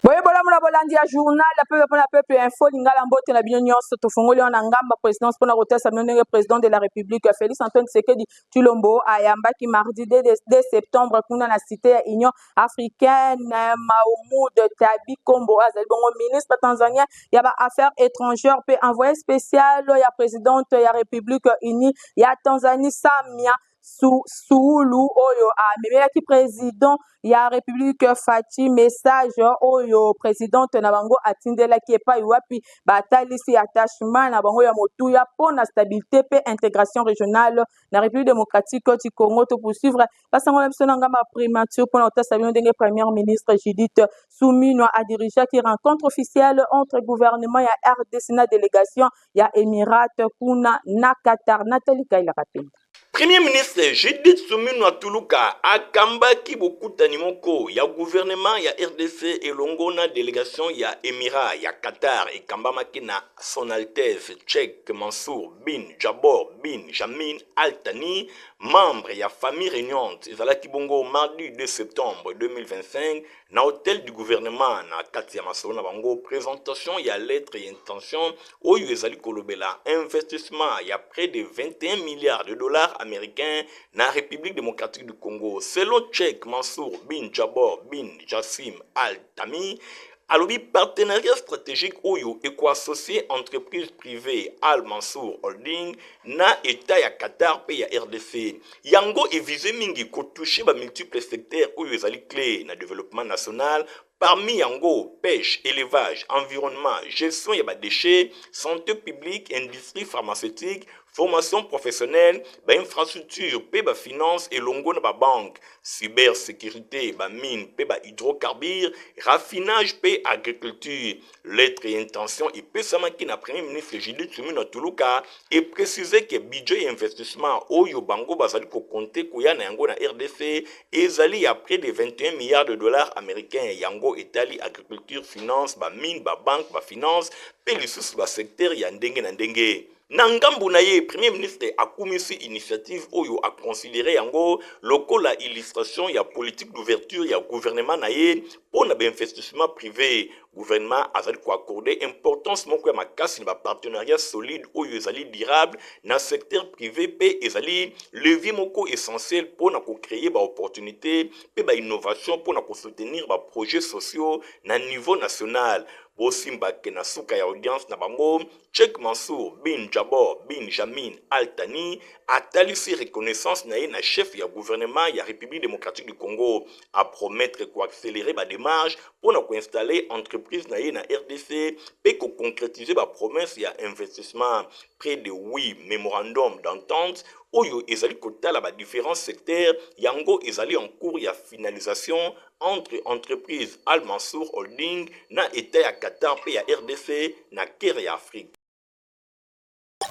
Boye bolamu na bolandi ya journal ya peuple mpona peuple info lingala. Mbote na bino nyonso. Tofongoli wana ngamba présidence mpona kotesa bino ndenge président de la République Félix Antoine Tshisekedi Tshilombo ayambaki mardi 2 septembre kuna na cité ya Union africaine Mahmoud Tabi Kombo, azali bongo ministre tanzanien ya baaffaires étrangères mpe envoyé spécial ya présidente ya République unie ya Tanzanie Samia Suluhu, oyo amemelaki président ya République Fatshi message oyo présidente na bango atindelaki, epai wapi batalisi attachement na bango ya motuya mpo na stabilité mpe intégration régionale na République démocratique du Congo. To poursuivre basango na biso na ngamba primature mpona kotasa bino ndenge première ministre Judith Suminwa adirigeaki rencontre officielle entre gouvernement ya RDC na délégation ya Émirat kuna na Qatar. Nathalie Kailaka Penda. Premier ministre Judith Suminwa Tuluka akambaki bokutani moko ya gouvernement ya RDC elongo na délégation ya Émirat ya Qatar, ekambamaki na Son Altesse Cheikh Mansour bin Jabor bin Jamin Al Thani, membre ya famille régnante. Ezalaki bongo mardi 2 septembre 2025 na hôtel du gouvernement. Na kati ya masolo na bango, présentation ya lettre ya intention oyo ezali kolobela investissement ya près de 21 milliards de dollars américains na République démocratique du Congo. Selon Cheikh Mansour bin Jabor bin Jassim Al Thani, alobi partenariat stratégique oyo ekoassocie entreprise privée Al Mansour Holding na État ya Qatar mpe ya RDC. Yango evise mingi kotouche bamultiple secteur oyo ezali clé na développement national, parmi yango pêche, élevage, environnement, gestion ya badéchets, santé publique, industrie pharmaceutique, formation professionnelle, bainfrastructure mpe bafinance elongo na babanque, cybersécurité, bamine mpe bahydrocarbure, raffinage mpe agriculture. Lettre ya intention epesamaki na premier ministre Judith Suminwa Tuluka eprécise ke budget ya investissement oyo bango bazali kocompter koya na yango na RDC ezali ya près de 21 milliards de dollars américains. Yango etali agriculture, finance, bamine, babanque, bafinance mpe lisusu basecteur ya ndenge na ndenge. Na ngambu na ye, premier ministre akumisi initiative oyo, aconsidéré yango lokola illustration ya politique d'ouverture ya gouvernement na ye mpo na bainvestissement privé. Gouvernement azali koaccorde importance moko ya makasi na bapartenariat solide oyo ezali durable na secteur privé mpe ezali levier moko essentiel mpo na kocréer baopportunité mpe bainnovation mpo na kosoutenir baprojet sociaux na niveau national. Bosimbake na suka ya audience na bango, Cheikh Mansour bin Jabor bin Jamin Al Thani atalisi reconnaissance na ye na chef ya gouvernement ya République démocratique du Congo, apromettre koaccélérer badémarche mpo na koinstaller entreprise na ye na RDC mpe koconcrétiser bapromesse ya investissement. Près de 8 mémorandum d'entente oyo ezali kotala badifférents secteurs, yango ezali en cours ya finalisation entre entreprise Al Mansour Holding na État ya Qatar mpe ya RDC na cœur ya Afrique.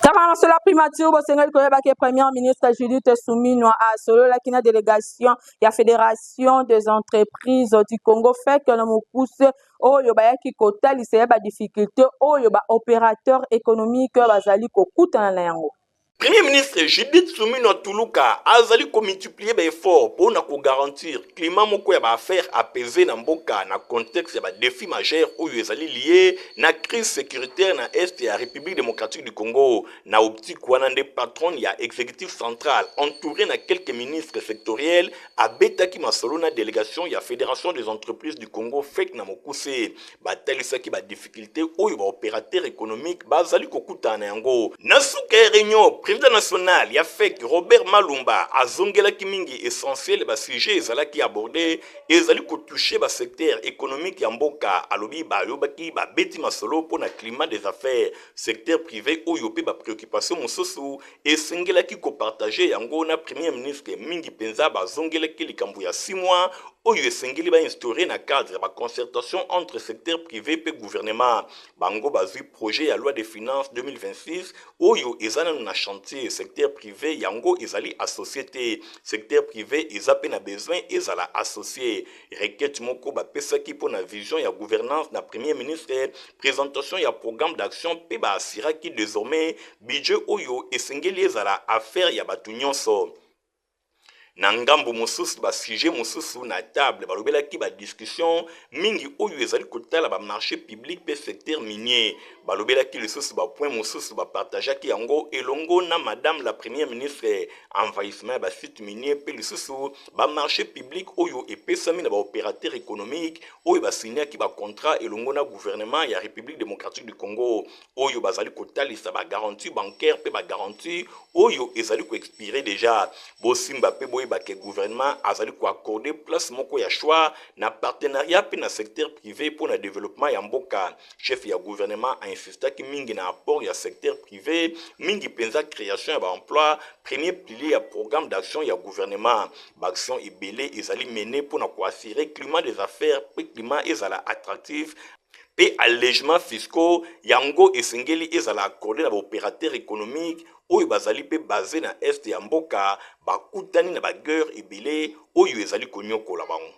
Kaka na masolo ya primature, bosengeli koyebaki première ministre Judith Suminwa asololaki na délégation ya Fédération des entreprises du Congo, FEC na mokuse, oyo bayaki kotalisa ya badifficulté oyo baopérateur économique bazali kokutana na yango. Premier ministre Judith Suminwa Tuluka azali komultiplier baeffort mpo na kogarantir climat moko ya baaffaire apaisé na mboka na contexte ya badéfi majeur oyo ezali lié na crise sécuritaire na est ya République démocratique du Congo. Na optique wana nde patron ya exécutif central, entouré na quelques ministres sectoriels, abetaki masolo na délégation ya Fédération des entreprises du Congo, FEC na mokuse. Batalisaki badifficulté oyo baopérateur économique bazali kokutana na yango. Na suka ya réunion, président national ya FEC Robert Malumba azongelaki mingi essentiel basujet ezalaki abordé, ezali kotouche basecteur économique ya mboka. Alobi bayobaki babeti masolo mpo na climat des affaires, secteur privé oyo mpe bapréoccupation mosusu esengelaki kopartage yango na premier ministre. Mingi mpenza bazongelaki likambo ya 6 mois oyo esengeli bainstaure na cadre ya baconcertation entre secteur privé mpe gouvernement. Bango bazwi projet ya loi de finance 2026 oyo eza nanu na chantier. bachantier, secteur privé yango ezali associe te. Secteur privé eza mpe na besoin ezala associe. Requête moko bapesaki mpo na vision ya gouvernance na Premier ministre, présentation ya programme d'action, mpe baassuraki désormais budget oyo esengeli ezala affaire ya bato nyonso. Na ngambo mosusu, basujet mosusu na table balobelaki badiscussion mingi oyo ezali kotala bamarché public mpe secteur minier. Balobelaki lisusu bapoint mosusu, bapartageaki yango elongo na madame la Première ministre: envahissement ya basite minier mpe lisusu bamarché public oyo epesami na baopérateur économique oyo basignaki bacontrat elongo na gouvernement ya République démocratique du Congo, oyo bazali kotalisa bagarantie bancaire mpe bagarantie oyo ezali koexpire déjà. Bosimba mpe boyeba ke gouvernement azali koaccorde place moko ya choix na partenariat mpe na secteur privé mpo na développement ya mboka. Chef ya gouvernement ainsistaki mingi na apport ya secteur privé, mingi mpenza création ya baemploi, premier pilier ya programme d'action ya gouvernement. Baaction ebele ezali mené mpo na koassurer climat des affaires mpe climat ezala attractif, mpe allègement fiscaux yango esengeli ezala accordé na baopérateur économique oyo bazali mpe basé na est ya mboka, bakutani na baguerre ebele oyo ezali konyokola bango.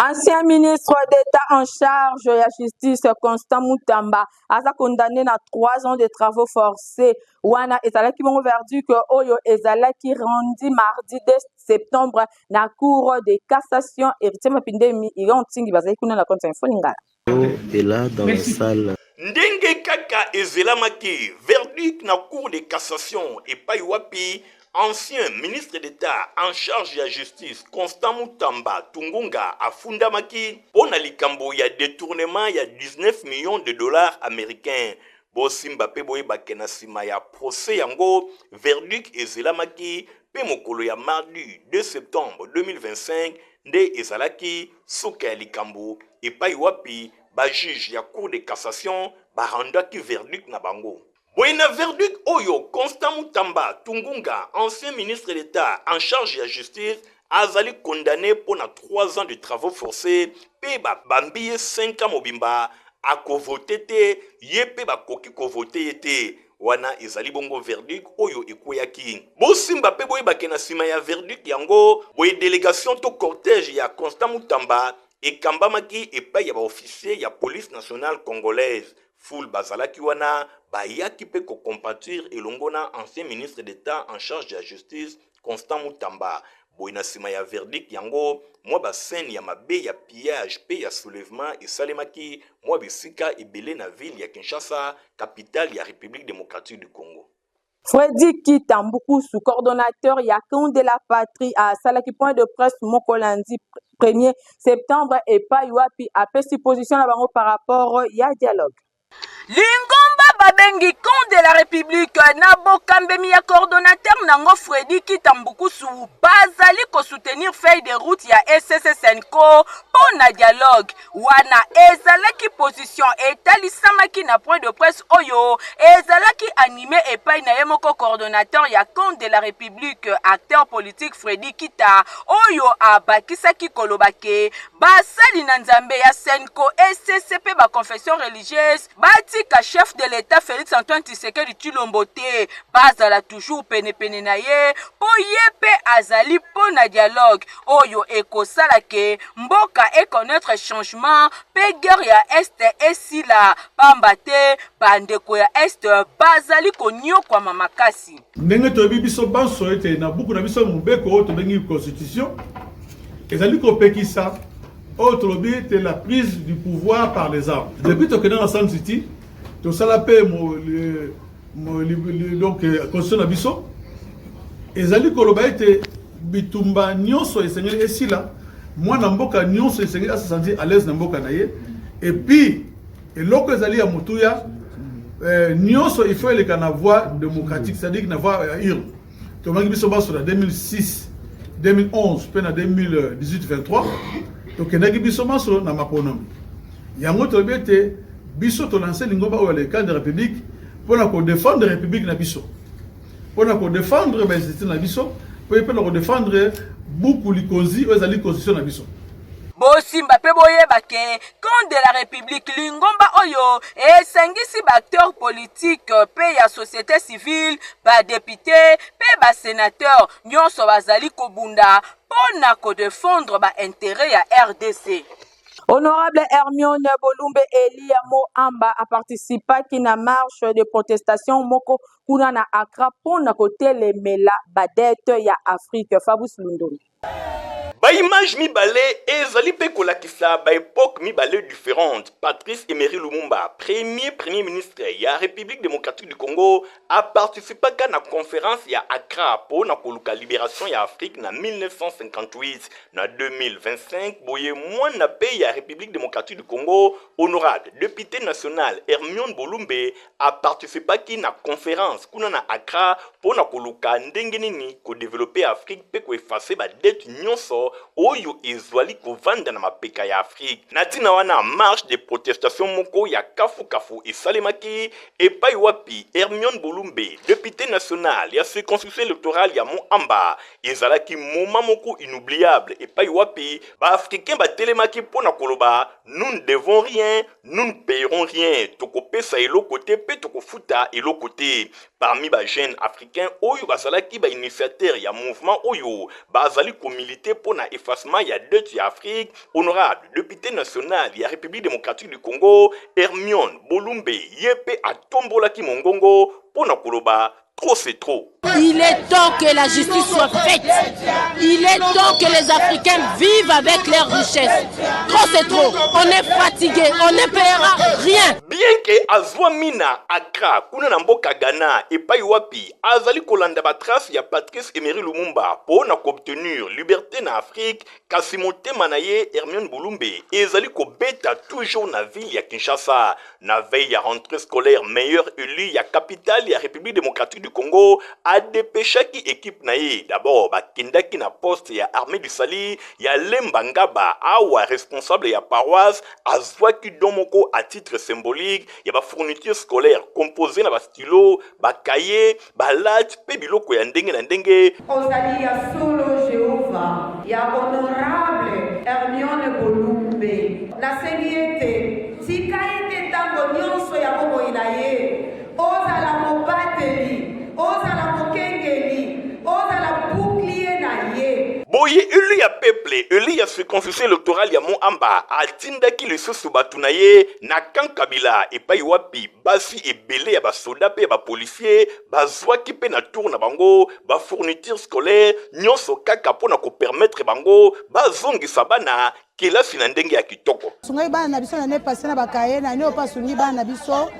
Ancien ministre d'État en charge ya justice, Constant Mutamba, aza condamné na 3 ans de travaux forcés. Wana ezalaki bongo verdict oyo ezalaki rendu mardi 2 septembre na Cour de cassation. Héritier Mapindemi, Iran Ntingi bazali kuna na compte Info Lingala. Est là dans la salle. Ndenge kaka ezelamaki, verdict na Cour de cassation epai wapi ancien ministre d'État en charge ya justice, Constant Mutamba Tungunga, afundamaki mpo na likambo ya détournement ya 19 millions de dollars américains. Bosimba mpe boyebake, na nsima ya procès yango, verdict ezelamaki mpe mokolo ya mardi 2 septembre 2025 nde ezalaki suka ya likambo, epai wapi bajuge ya Cour de cassation barendaki verdict na bango. Boye na verdict oyo, Constant Mutamba Tungunga, ancien ministre d'État en charge ya justice, azali condamné mpo na 3 ans de travaux forcés mpe babambi ye 5 ans mobimba akovote te, ye mpe bakoki kovote ye te. Wana ezali bongo verdict oyo ekweyaki. Bosimba mpe boyebake, na nsima ya verdict yango, boye délégation to cortège ya Constant Mutamba ekambamaki epai ya baofficier ya Police nationale congolaise. Foule bazalaki wana, bayaki mpe kocompatir elongo na ancien ministre d'État en charge ya justice, Constant Mutamba. Boye na nsima ya verdict yango, mwa bascène ya mabe ya pillage mpe ya soulèvement esalemaki mwa bisika ebele na ville ya Kinshasa, capitale ya République démocratique du Congo. Fredi Kita Mbukusu, coordonnateur ya Camp de la Patrie, asalaki point de presse moko lundi 1er septembre epai wapi apesi position na bango par rapport ya dialogue. Lingomba babengi Camp de la République, na bokambemi ya coordonnateur nango Fredi Kita Mbukusu, bazali kosoutenir feuille de route ya ECC CENCO mpo na dialogue. Wana ezalaki position etalisamaki na point de presse oyo ezalaki animé epai na ye moko coordonnateur ya Camp de la République, acteur politique Fredi Kita, oyo abakisaki koloba ke basali na Nzambe ya CENCO, ECC mpe baconfession religieuse batika chef de l'État Félix Antoine Tshisekedi Tshilombo te, bazala toujours penepene na ye, mpo ye mpe azali mpo na dialogue oyo ekosala ke mboka econnaître changement mpe guerre ya Est esila, pamba te bandeko ya Est bazali konyokwama makasi. Ndenge toyebi biso banso ete na buku na biso mobeko oyo tobengi constitution ezali kopekisa oyo tolobi ete la prise du pouvoir par les armes. Depuis tokende na Sun City, tosala mpe donc constitution na biso ezali koloba ete bitumba nyonso esengeli esila, mwana mboka nyonso esengeli ase sentir à l'aise na mboka na ye. Et puis eloko ezali ya motuya nyonso, il faut eleka na voie démocratique, c'est-à-dire na voie ya urne. Tomonaki biso baso na 2006, 2011 mpe na 2018 23, tokendaki biso maso na maponomi yango. Tolobi ete biso tolance lingomba oyo ya le Camp de République mpona kodéfendre république na biso, mpona kodéfendre bainstitution na biso, mpe mpona kodéfendre buku likonzi oyo ezali constitution na biso. Bosimba mpe boyeba ke Camp de la Republique, lingomba oyo esangisi ba acteurs politiques mpe ya societe civile, ba deputes mpe ba senateurs, nyonso bazali kobunda mpo na ko defendre ba interets ya rdc. Honorable Hermione Bolumbe Elia Moamba a participaki na marche de protestation moko kuna na Accra mpo na kotelemela ba dettes ya Afrique. Fabrice Lundoni. Ba images mibale ezali mpe kolakisa ba epoques mibale differentes, Patrice Emery Lumumba, premier Premier ministre ya Republique democratique du Congo, a participaka na conference ya Accra mpo na koluka liberation ya Afrique na 1958. Na 2025 boye, mwana mpe ya Republique democratique du Congo, honorable depute national Hermione Bolumbe a participaki na conference kuna na Accra mpo na koluka ndenge nini ko developper Afrique mpe ko effacer ba dettes nyonso oyo ezwali kovanda na mapeka ya Afrique. Na ntina wana, marche de protestation moko ya kafu-kafu esalemaki epai wapi Hermione Bolumbe, depute national ya circonscription electorale ya Mont-Amba, ezalaki moment moko inoubliable epai wapi ba Africains batelemaki mpo na koloba nous ne devons rien, Nous ne payerons rien, tokopesa eloko te mpe tokofuta eloko te. Parmi ba jeunes africains oyo bazalaki ba initiateurs ya mouvement oyo bazali ko militer mpo na effacement ya dette ya Afrique, honorable depute national ya Republique democratique du Congo, Hermione Bolumbe ye mpe atombolaki mongongo mpo na koloba trop c'est trop. Il est temps que la justice soit faite. Il est temps que les Africains vivent avec leur richesse. Trop c'est trop. On est fatigué. On ne paiera rien. Bien que azwami na Accra kuna na mboka Ghana epai wapi azali kolanda ba traces ya Patrice Emery Lumumba po na koobtenir liberte na Afrique, kasi motema na ye Hermione Bolumbe ezali kobeta toujours na ville ya Kinshasa. Na veille ya rentree scolaire, meilleur elu ya capitale ya Republique democratique du Congo a depechaki equipe na ye. D'abord bakendaki na poste ya armee du salut ya Lemba Ngaba, awa responsable ya paroisse azwaki don moko à titre symbolique ya ba fournitures scolaires composees na ba stylos, ba cahiers, ba lattes mpe biloko ya ndenge na ndenge. Ozali ya solo Jehovah ya Honorable Hermione Bolumbe. Nasengi ete tika ete ntango nyonso ya bomoi na ye ozala mobateli, ozala mokengeli, ozala bouclier na ye. Boye elu ya peuple, elu ya circonscription electorale ya Mont-Amba atindaki lisusu bato na ye na camp Kabila epai wapi Basi ebele ya basoda mpe ya ba policiers bazwaki mpe na tour na bango ba fournitures scolaires, nyonso kaka mpo na ko permettre bango bazongisa bana kelasi na ndenge ya kitoko. Asungaki bana na biso na annee passee na ba cahiers, na annee oyo mpe asungi bana na biso,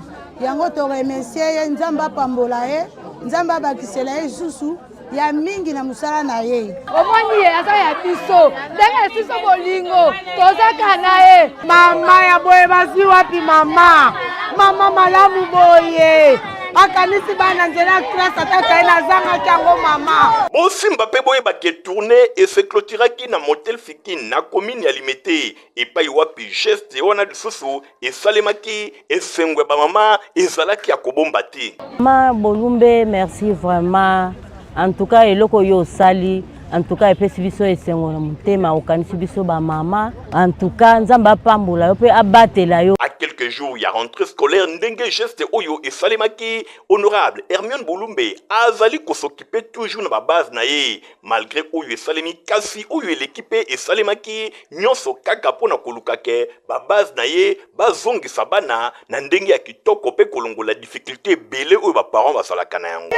yango to remercier ye, Nzambe apambola ye, Nzambe abakisela ye lisusu ya mingi na mosala na ye. Omoni ye aza ya biso ndenge esiso bolingo tozaka na ye. Mama ya boye bazwi wapi mama? Mama malamu boye akanisi bana nzela ya classe ata kaye nazangaki yango mama. Bosimba mpe boyeba ke tournee e se cloturaki na Motel Fikin na commune ya Limete epai wapi geste wana lisusu esalemaki, esengo ya bamama ezalaki ya kobomba te. Mama Bolumbe merci vraiment en tout cas eloko oyo osali en tout cas epesi biso esengo na motema okanisi biso bamama en tout cas Nzambe apambola yo mpe abatela yo. À quelques jours ya rentrée scolaire ndenge geste oyo esalemaki, honorable Hermione Bolumbe azali ko s'occuper toujours na ba base na ye Malgre oyo esalemi kasi oyo eleki mpe esalemaki nyonso kaka mpo na koluka ke ba base na ye bazongisa bana na ndenge ya kitoko mpe kolongola difficulte ebele oyo ba parents bazalaka na yango.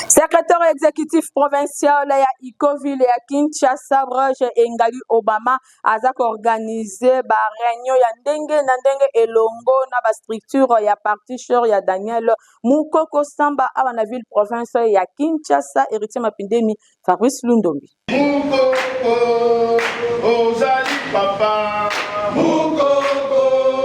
Secrétaire exécutif provincial ya Ecoville ya Kinshasa, Roger Engali Obama aza ko organiser ba reunion ya ndenge na ndenge elongo na ba structure ya parti cher ya Daniel Mukoko Samba awa na ville province ya Kinshasa. Héritier Mapindemi, Fabrice Lundombi. Mukoko ozali papa Mukoko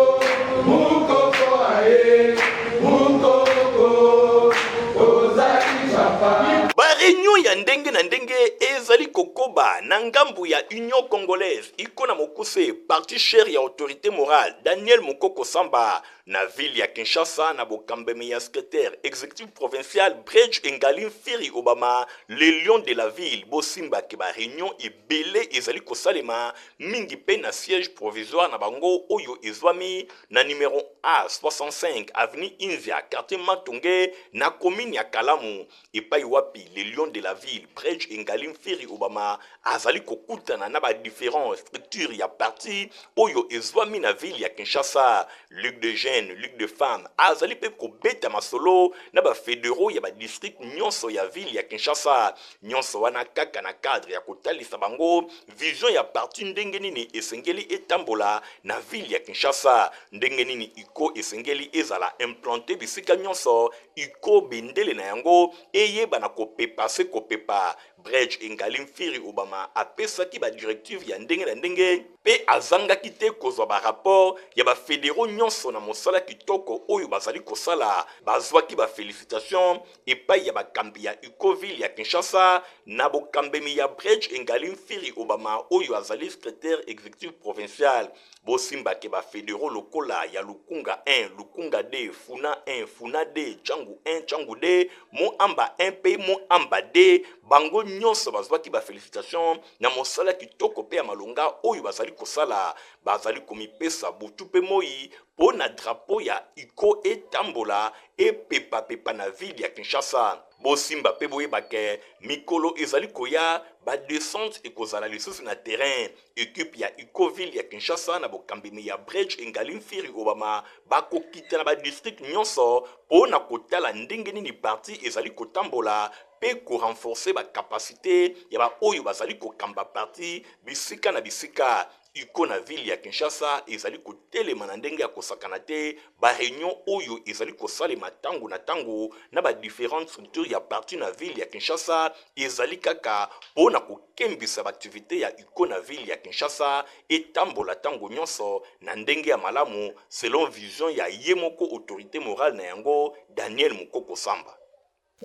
Mukoko aye Mukoko ozali papa. Ba reunion ya ndenge na ndenge ezali koko. kokoba na ngambo ya Union Congolaise iko na mokuse parti cher ya autorite morale Daniel Mukoko Samba na ville ya Kinshasa na bokambemi ya secretaire executif provincial Bredge Engali Mfiri Obama le lion de la ville. Bosimba ke ba reunion ebele ezali kosalema mingi mpe na siège provisoire na bango oyo ezwami na numero A 65 avenue Inzia quartier Matonge na commune ya Kalamu epai wapi le lion de la ville Bredge Engali Mfiri Obama azali kokutana na ba différents structures ya parti oyo ezwami na ville ya Kinshasa. Ligue de jeunes, Ligue de femmes, azali mpe kobeta masolo na ba fédéraux ya ba district nyonso ya ville ya Kinshasa. Nyonso wana kaka na cadre ya kotalisa bango vision ya parti, ndenge nini esengeli etambola na ville ya Kinshasa, ndenge nini iko esengeli ezala implante bisika nyonso, iko bendele na yango eyebana kopepa se kopepa. Bredge Engali Mfiri Obama apesaki ba directive ya ndenge na ndenge mpe azangaki te kozwa ba rapport ya ba federaux nyonso na mosala kitoko oyo bazali kosala. Bazwaki ba felicitations epai ya bakambi ya Ucoville ya Kinshasa na bokambemi ya Bredge Engali Mfiri Obama oyo azali secretaire executif provincial. Bosimba ke ba federaux lokola ya Lukunga 1, Lukunga 2, Funa 1, Funa 2, Tshangu 1, Tshangu 2, Mont-Amba 1 mpe Mont-Amba 2, bango nyonso bazwaki ba felicitations na mosala kitoko mpe ya malonga oyo bazali kosala. Bazali komipesa butu mpe moi mpo na drapeau ya UCO etambola epepapepa na ville ya Kinshasa. Bosimba mpe boyeba ke mikolo ezali koya, ba descentes ekozala lisusu na terrain. Equipe ya UCO-ville ya Kinshasa na bokambemi ya Bredge Engali Mfiri Obama bakokita na ba districts nyonso mpo na kotala ndenge nini parti ezali kotambola mpe ko renforcer ba capacites ya ba oyo bazali kokamba parti bisika na bisika. UCO na ville ya Kinshasa ezali kotelema na ndenge ya kosakana te. Ba reunions oyo ezali kosalema tango na tango na ba differentes structures ya parti na ville ya Kinshasa ezali kaka mpo na kokembisa ba activites ya UCO na ville ya Kinshasa etambola tango nyonso na ndenge ya malamu selon vision ya ye moko autorite morale na yango Daniel Mukoko Samba.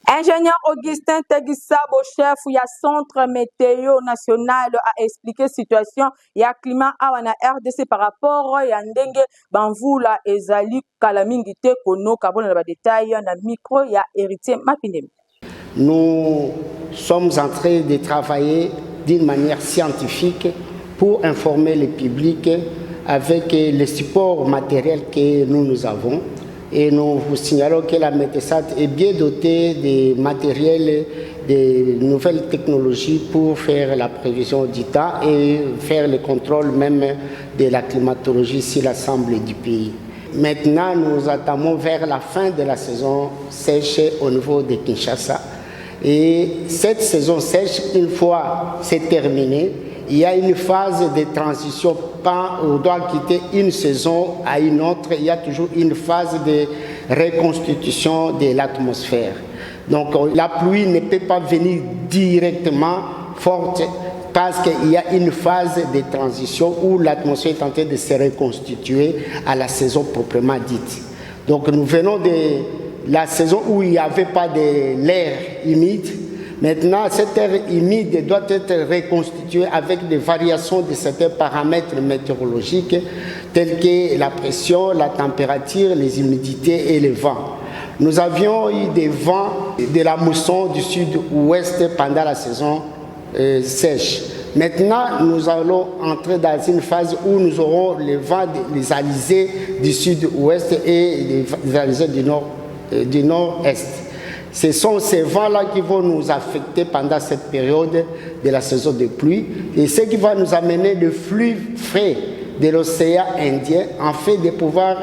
Ingénieur Augustin Tegisabo, chef ya Centre Météo National, a expliqué situation ya climat awa na RDC par rapport ya ndenge bamvula ezali kala mingi te konoka. Bona na ba détails na micro ya Héritier Mapindemi. Nous sommes en train de travailler d'une manière scientifique pour informer le public avec les supports matériels que nous, nous avons. Et nous vous signalons que la Métésat est bien dotée de matériel, de nouvelles technologies pour faire la prévision du temps et faire le contrôle même de la climatologie sur l'ensemble du pays. Maintenant, nous attendons vers la fin de la saison sèche au niveau de Kinshasa. Et cette saison sèche, une fois c'est terminé, il y a une phase de transition. Quand on doit quitter une saison à une autre, il y a toujours une phase de reconstitution de l'atmosphère. Donc la pluie ne peut pas venir directement forte parce qu'il y a une phase de transition où l'atmosphère est en train de se reconstituer à la saison proprement dite. Donc nous venons de la saison où il n'y avait pas de l'air humide. Maintenant, cette air humide doit être reconstituée avec des variations de certains paramètres météorologiques tels que la pression, la température, les humidités et le vent. Nous avions eu des vents de la mousson du sud-ouest pendant la saison sèche. Maintenant, nous allons entrer dans une phase où nous aurons les vents, les alizés du sud-ouest et les alizés du nord, du nord-est. Ce sont ces vents-là qui vont nous affecter pendant cette période de la saison de pluie et ce qui va nous amener le flux frais de l'océan Indien en fait de pouvoir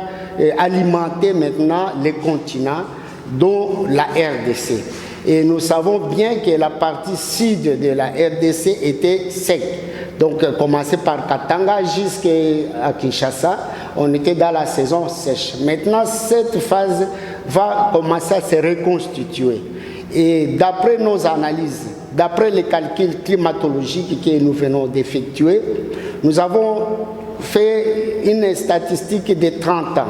alimenter maintenant les continents dont la RDC. Et nous savons bien que la partie sud de la RDC était sec. Donc, commencer par Katanga jusqu'à Kinshasa, on était dans la saison sèche. Maintenant, cette phase va commencer à se reconstituer. Et d'après nos analyses, d'après les calculs climatologiques que nous venons d'effectuer, nous avons fait une statistique de 30 ans.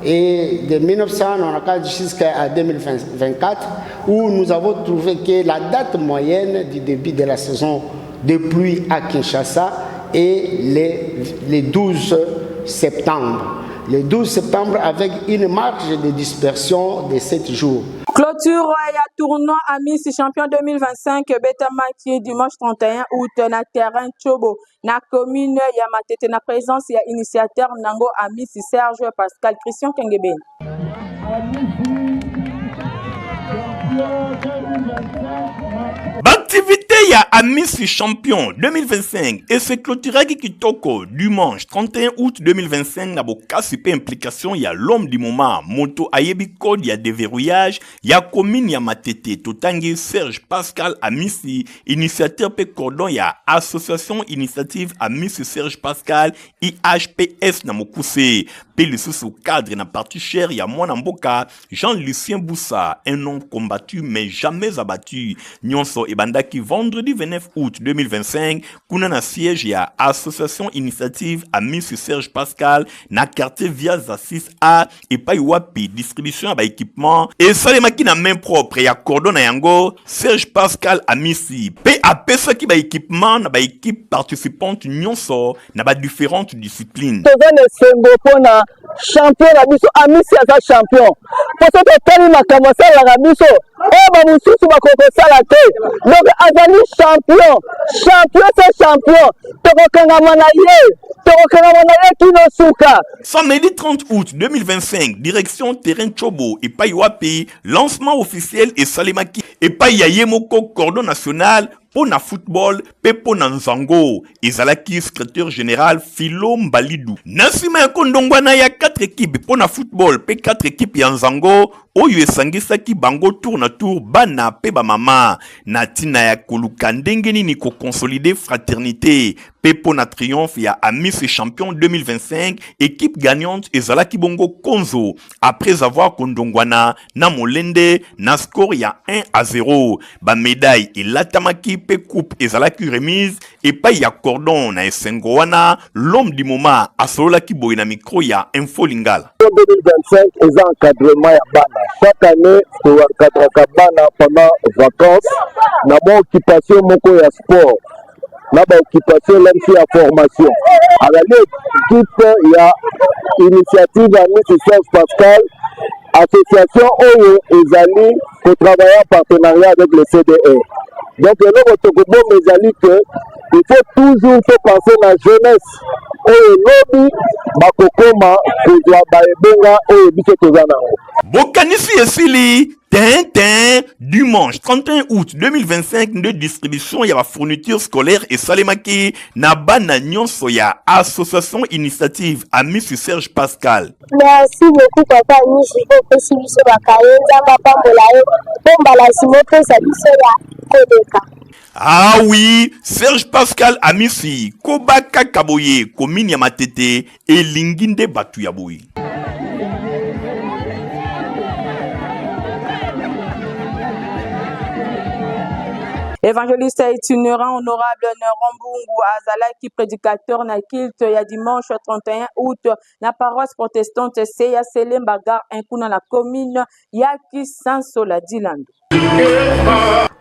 Et de 1994 jusqu'à 2024, où nous avons trouvé que la date moyenne du début de la saison de pluie à Kinshasa et le, le 12 septembre. Le 12 septembre avec une marge de dispersion de 7 jours. Clôture ya tournoi Amisi Champion 2025 ebetamaki dimanche 31 août na terrain Chobo na commune ya Matete na présence ya initiateur nango Amisi Serge Pascal Christian Kengebeni. Baaktivité ya Amisi Champion 2025 ese clôturaki kitoko dimanche 31 août 2025 na bokasi mpe implication ya l'homme du moment, moto ayebi code ya deverrouillage ya commune ya Matete, totangi Serge Pascal Amisi, initiateur mpe cordon ya association initiative Amisi Serge Pascal IHPS na mokuse, mpe lisusu cadre na parti cher ya mwana mboka Jean-Lucien Bussa, un homme combattu mais jamais abattu. Nyonso ebandaki vendredi 29 août 2025 kuna na siège ya association initiative Amis Serge Pascal na quartier Viaza 6A epai wapi distribution ya ba équipement esalemaki na main propre ya cordon na yango Serge Pascal Amisi mpe apesaki ba équipement na ba équipe participante nyonso na ba différentes disciplines. Toza na esengo mpo na champion na biso Amisi aza champion mpo soki otali makambo asalelaka biso oyo bamosusu bakoki kosala te donc azali champion champion se champion tokokangama na ye tokokangama na ye kino suka. Samedi 30 août 2025, direction terrain Chobo epai wapi lancement officiel esalemaki epai ya ye moko cordon national mpo na football mpe mpo na nzango ezalaki secretaire general Philo Mbalidu. Na nsima ya kondongwana ya 4 equipe mpo na football mpe 4 equipe ya nzango oyo esangisaki bango tour na tour bana mpe bamama na ntina ya koluka ndenge nini kokonsolider fraternité mpe mpo na triomphe ya Amis Champion 2025, equipe gagnante ezalaki bongo Konzo après avoir kondongwana na molende na score ya 1-0. Ba medaille elatamaki mpe coupe ezalaki remise epai ya cordon. Na esengo wana, l'homme du moment asololaki boye na micro ya Info Lingala. 2025 eza encadrement ya bana. Chaque année toencadraka bana pendant vacances na mwa occupation moko ya sport na ba occupation lemsi ya formation. Azali equipe ya initiative ya Miss Serge Pascal, association oyo ezali kotravailler en partenariat avec le CDR. Donc eloko tokobomba ezali que il faut toujours topenser na jeunesse oyo lobi bakokoma kozwa baebenga oyo biso toza nango. Bokanisi esili Tintin, dimanche 31 août 2025 nde distribution ya ba fournitures scolaires esalemaki na bana nyonso ya association initiative Amisi Serge Pascal. Merci beaucoup papa Amisi mpo opesi biso bakaye, Nzambe apambola yo mpo mbala nsima opesa biso ya koleka. Ah oui, Serge Pascal Amisi, koba kaka boye, commune ya Matete elingi nde bato ya boye. Évangéliste itinérant honorable Neuron Mbungu azalaki prédicateur na culte ya dimanche 31 août na paroisse protestante CA Selemba gare 1 kuna na commune ya Kisansola Dilando.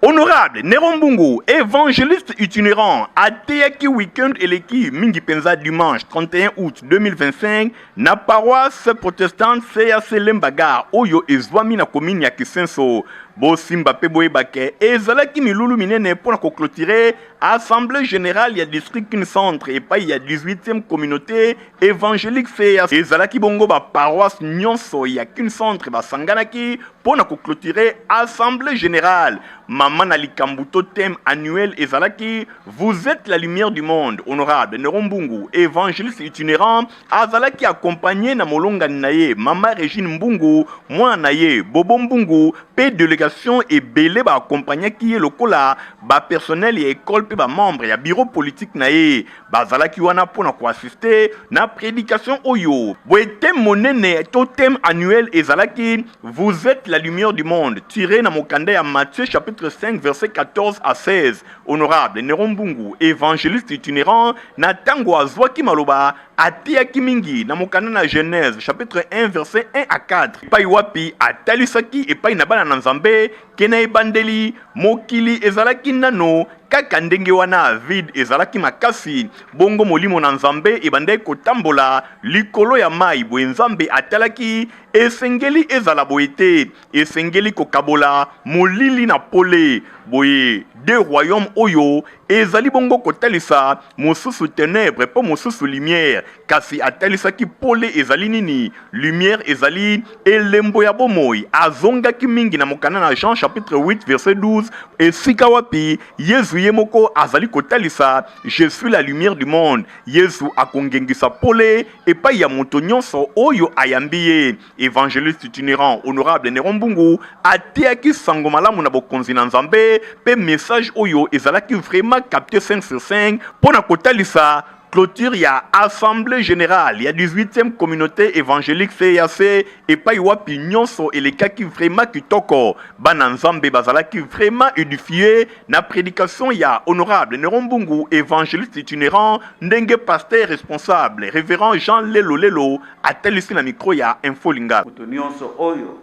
Honorable Nero Mbungu, évangéliste itinérant, ateyaki week-end eleki mingi mpenza dimanche 31 août 2025 na paroisse protestante CAC Lemba oyo ezwami na commune ya Kisenso. Bosimba mpe boyeba ke ezalaki milulu minene mpo na koclôturer assemblée générale ya district Kin Centre epai ya 18e communauté évangélique CAC. Ezalaki bongo ba paroisse nyonso ya Kin Centre basanganaki mpo na koclôturer assemblée générale. Mama na likambo to thème annuel ezalaki Vous êtes la lumière du monde. Honorable Nero Mbungu, évangéliste itinérant, azalaki accompagné na molongani na ye Mama Regine Mbungu, mwana na ye Bobo Mbungu mpe délégation ebele baaccompagnaki ye lokola ba personnel ya école mpe ba membre ya bureau politique na ye. Bazalaki wana mpo na koassiste na prédication oyo. Boye thème monene to thème annuel ezalaki Vous êtes la lumière du monde, tiré na mokanda ya Matthieu chapitre 5 verset 14 à 16. Honorable Nero Mbungu, évangéliste itinérant, na tango azwaki maloba, Ateyaki mingi na mokanda na Genèse chapitre 1 verset 1 à 4, epai wapi atalisaki epai na bana na Nzambe ke na ebandeli mokili ezalaki nano kaka ndenge wana, vide ezalaki makasi, bongo Molimo na Nzambe ebandaki kotambola likolo ya mayi. Boye Nzambe atalaki esengeli ezala boye te, esengeli kokabola molili na pole. Boye deux royaumes oyo ezali bongo kotalisa mosusu tenebre mpo mosusu lumière, kasi atalisaki pole ezali nini? Lumière ezali elembo ya bomoi. Azongaki mingi na mokanda na Jean chapitre 8 verset 12, esika wapi Yezu ye moko azali kotalisa je suis la lumière du monde. Yezu akongengisa pole epai ya moto nyonso oyo ayambi ye. Evangeliste itinerant honorable Neron Mbungu ateyaki sango malamu na bokonzi na Nzambe pe message oyo ezalaki vraiment capte 5 sur 5 mpo na kotalisa clôture ya Assemblee generale ya 18e communauté evangelique CEAC epai wapi nyonso elekaki vraiment kitoko. Bana Nzambe bazalaki vraiment edifie na predication ya honorable Neron Mbungu evangeliste itinerant ndenge pasteur responsable reverend Jean Lelo Lelo Atalisi na micro ya Info Lingala. Moto nionso oyo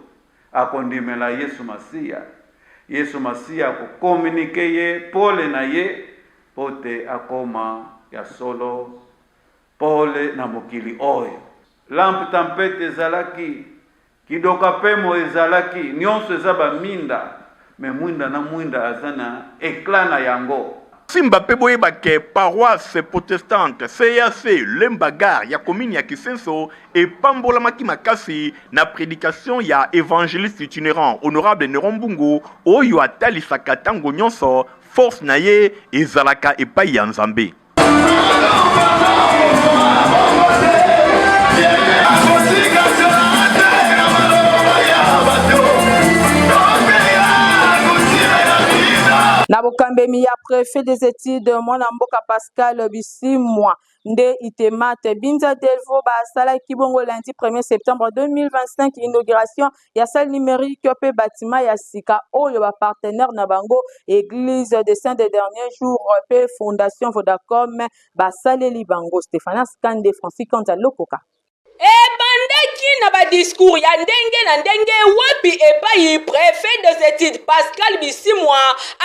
akondimela Yesu Masiya, Yesu Masiya ako communiquer ye pole na ye mpo te akoma ya solo pole na mokili oyo. Lampe tempete ezalaki Kidoka pemo ezalaki nionso eza ba minda mais mwinda na mwinda aza na eclat na yango. Simba pe boyeba ke paroisse protestante CAC Lemba Gare ya commune ya Kisenso epambolamaki makasi na predication ya evangeliste itinerant honorable Neron Mbungu oyo atalisaka tango nionso force na ye ezalaka epayi ya Nzambe. Na bokambemi ya prefet des etudes mwana mboka Pascal Bisimwa nde Itemate Binza Delvaux basalaki bongo lundi 1er septembre 2025 inauguration ya salle numérique mpe bâtiment ya sika oyo ba partenaires na bango Eglise des Saints des Derniers Jours mpe Fondation Vodacom basaleli bango. Stephanas Kande, Francis Kanza Lokoka. Ebandaki na ba discours ya ndenge na ndenge wapi epayi prefet des etudes Pascal Bisimwa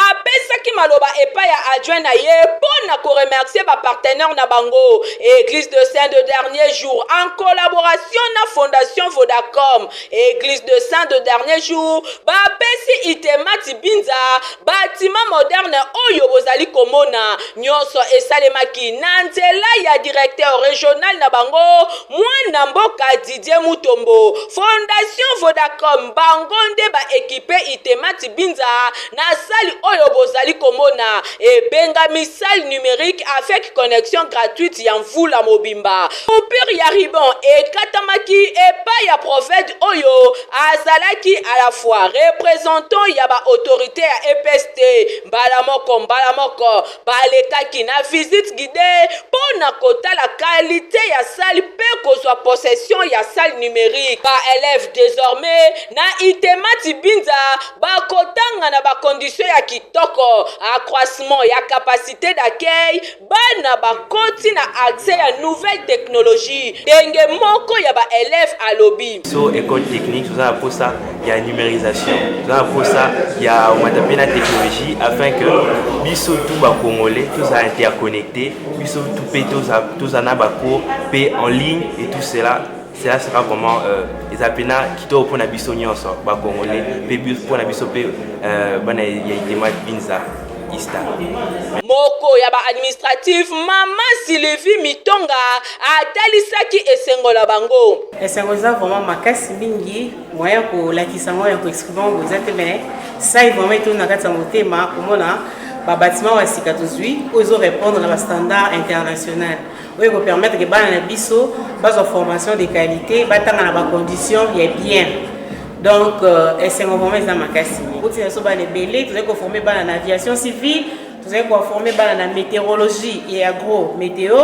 apesaki maloba epai ya adjoint na ye mpo na ko remercier ba partenaires na bango Eglise de Saint de Dernier Jour en collaboration na Fondation Vodacom. Eglise de Saint de Dernier Jour bapesi Itemati Binza batiment moderne oyo bozali komona. Nyonso esalemaki na nzela ya directeur regional na bango mwana mboka Didier Mutombo. Fondation Vodacom bango nde ba equipe Itemati Binza na salle oyo bozali komona ebengami salle numerique avec connexion gratuite ya mvula mobimba. Coupure ya ruban ekatamaki epai ya prophète oyo azalaki à la fois representant ya ba autorites ya EPST. Mbala moko mbala moko balekaki na visite guidee mpo na kotala qualite ya salle mpe kozwa possession ya salle numerique. Ba elèves desormais na Itemati Binza bakotanga na ba conditions ya kitoko, accroissement ya capacite d'accueil, bana bakoti na accès ya nouvelle technologie, ndenge moko ya ba elèves alobi. Biso ecole technique toza na posa ya numerisation, toza na posa ya komata mpe na technologie afin que biso tout ba congolais tozala interconnecte, biso tout mpe tozala na ba cours mpe en ligne et tout cela. Cela sera vraiment euh, eza mpena kitoko mpo na biso nyonso ba congolais mpe mpo na biso mpe euh, bana ya Itema Binza Ista. Moko ya ba administratif mama Sylvie Mitonga atalisaki esengo na bango. Esengo eza vraiment makasi mingi, moyen ya kolakisa yango ya koexprime yango eza te mais sai vraiment etondi na kati ya motema komona ba bâtiment ya sika tozwi oyo ezo répondre na ba standard international. oyo eko permettre que bana na biso bazwa formation de qualité, batanga na ba conditions ya bien. Donc euh, esengo vraiment eza makasi. Boti na biso bana ebele, tozali koforme bana na aviation civile, tozali koforme bana na météorologie et agro météo,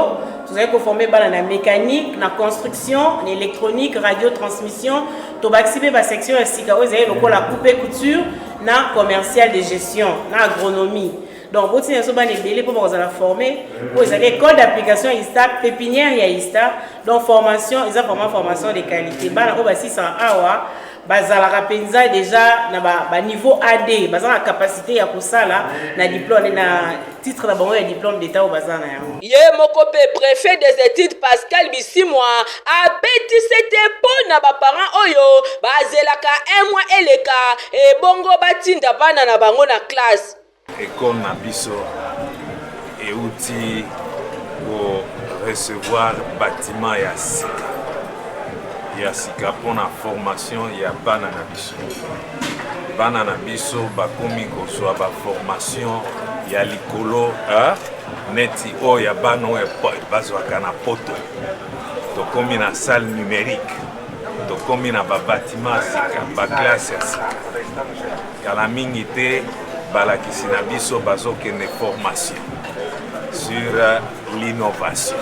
tozali koforme bana na mécanique, na construction, na électronique, radio transmission, tobakisi mpe ba section ya sika oyo ezali lokola coupe couture na commercial de gestion na agronomie. Donc botinda biso bana ebele mpo bakozala forme, mpo ezali école d'application ya ISTA, pépinière ya ISTA. Donc formation eza vraiment formation de qualité. Bana oyo basisaka awa bazalaka mpenza déjà na ba niveau AD, baza na capacité ya kosala na diplôme, na titre na bango ya diplôme d'état oyo baza na yango. Ye moko mpe préfet des études Pascal Bisimwa abetisi te mpo na baparent oyo bazelaka un mois eleka ebongo batinda bana na bango na classe. Ekole na biso euti ko recevoir bâtiment ya sika ya sika mpona formation ya bana na biso. Bana na biso bakomi kozwa baformation ya likolo eh, neti oyo ya bana oyo bazwaka na poto. Tokomi na salle numérique, tokomi na babatima ya sika, baklasse ya sika. Kala mingi te balakisi na biso bazokende formation sur l'innovation.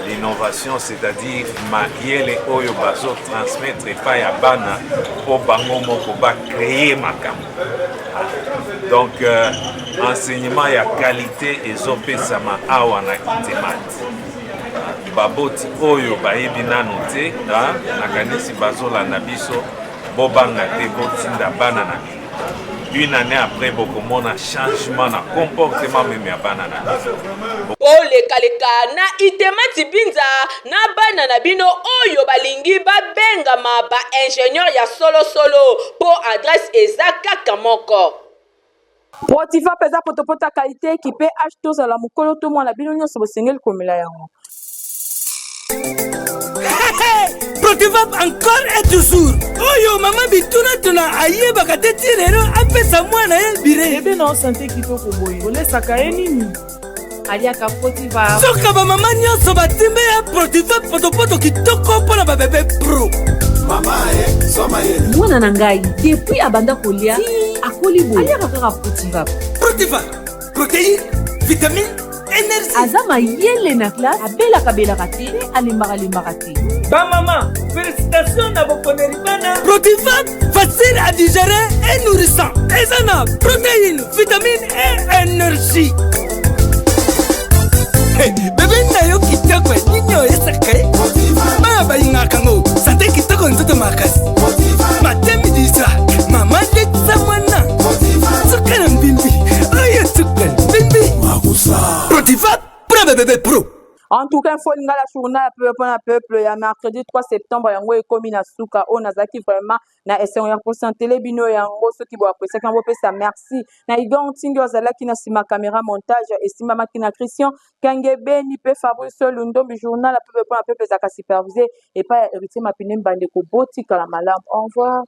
L'innovation, c'est-à-dire mayele oyo bazotransmettre epai ya bana mpo bango moko bacreye makambo. Donc enseignement ya qualité ezopesama awa na Itemat. Baboti oyo bayebi nano te, nakanisi bazolanda biso, bobanga te, botinda bana na bino. Une année après, bokomona changement na comportement meme ya bana na bino. Bolekaleka na Itemati Binza na bana na bino oyo balingi babengama ba ingénieur ya solosolo, mpo adresse eza kaka moko. Protiva mpe eza potopoto ya qualité, ekipe H, tozala mokolo to mwana, bino nyonso bosengeli komela yango. Protivap encore et toujours. Oyo mama bitunatuna ayebaka te ti lelo apesa mwana ye bire. Bebe na sante kitoko boye, olesaka ye nini? Aliaka Protiva. Soka bamama nyonso batimbe ya Protivap, potopoto kitoko mpo na babebe pro. Mwana na ngai, depuis abanda kolia, akoli boye, aliaka kaka Protiva. Protiva, protéine, vitamine, énergie. Aza mayele na classe, abelaka-belaka te mpe alembaka-lembaka te. Bamama, félicitation na boponeli bana Protivap, facile à digérer et nourrissant. Eza na protéine, vitamine et énergie. Hey, bebe na yo kitoko, nini oyesaka ye? Bana balingaka yango. Sante kitoko, nzoto makasi, matin midi soir. Mama, letisa mwana suka na mbimbi oyo, suka na mbimbi. Protivap mpona babebe pro. En tout cas, Info Lingala, journal ya peuple mpona peuple ya mercredi 3 septembre, yango ekomi na suka. Oyo nazalaki vraiment na esengo ya kosantele bino yango. Soki boappréciaki yango, bopesa merci na Igor Ntingi oyo azalaki na nsima caméra. Montage esimbamaki na Christian Kangebeni mpe Fabrice Lundombi. Journal ya peuple mpona peuple ezalaka supervisé epai ya Héritier Mapine. Bandeko, botikala malamu, au revoir.